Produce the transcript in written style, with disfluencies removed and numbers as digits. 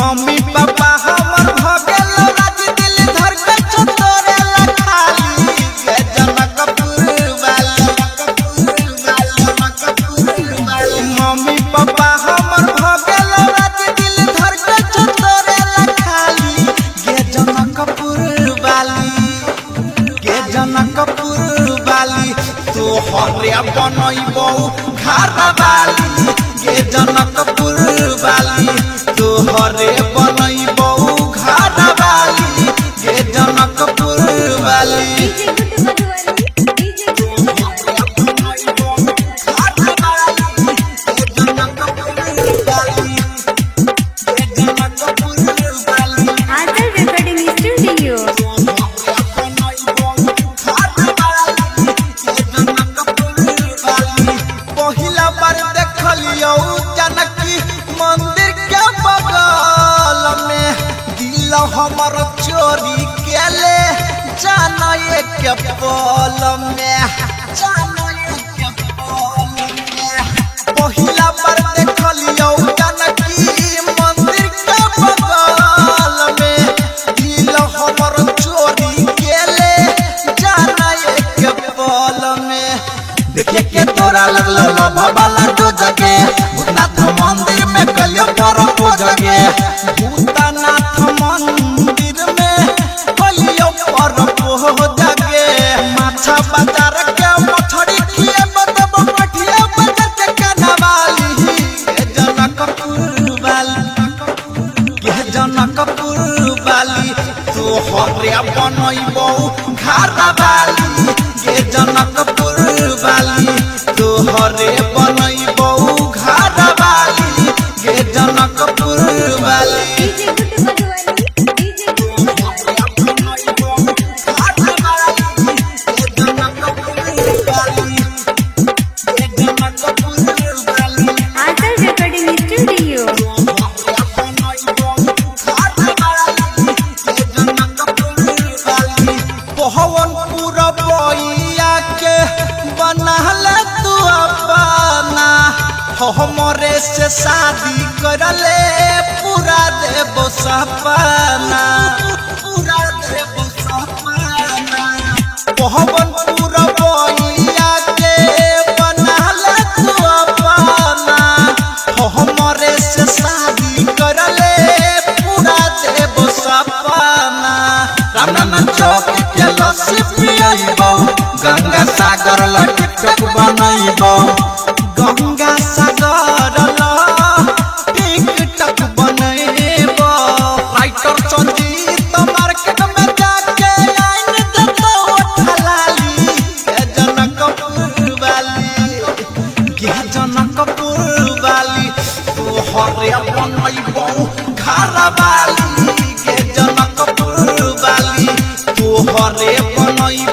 Mummy papa हमर भगेल राज दिल धर के तोरे ला खाली गे जनकपुर वाली। मम्मी पापा हमर भगेल राज दिल धर के तोरे ला खाली गे जनकपुर वाली। गे जनकपुर वाली तोहरे बनैबौ घर वाली। गे जनकपुर वाली तोहरे बनैबौ घर वाली। गे जनकपुर वाली। डीजे गुड्डू मधुबनी, डीजे गुड्डू आंचल रिकॉर्डिंग स्टूडियो। पहिला बार देखलियौ जानकी मंदिर के बगल में दिल हमर चोरी केले जान के पल में। पहिला बार देखलियौ जानकी मंदिर के बगल में दिल हमर चोरी केले जान के पल में। देखे के तोरा लगलो लोभा वाला तो जगे भूतनाथ मंदिर में कलियो पर पूजगे। भूतनाथ मंदिर में कलियो पर पूजगे। माछा बाजार के मछरी खिए बदब मठिया बाजार के कनवाली। के जनकपुर वाली, के जनकपुर वाली तोहरे बनैबौ घर वाली। के जनकपुर वाली तोहरे बनैबौ घर वाली। के जनकपुर वाली। डीजे गुड्डू मधुबनी, डीजे गुड्डू आंचल रिकॉर्डिंग स्टूडियो। पहवनपुर बइया के बनल तू अपना हमरे से शादी करले पूरा देबो सपना। पूरा देबो सपना। पहवनपुर बइया के बनल तू अपना हमरे से शादी करले पूरा देबो सपना। रामनंदन चौक के लस्सी पियबौ गंगा सागर ला टिकटॉक बनैबौ। गंगा सागर ला टिकटॉक बनैबौ। राइटर संजीत मार्केट में जाके आइन देतौ ठलाली। के जनकपुर वाली, के जनकपुर वाली तोहरे बनैबौ घर वाली। के जनकपुर वाली तोहरे बनैबौ।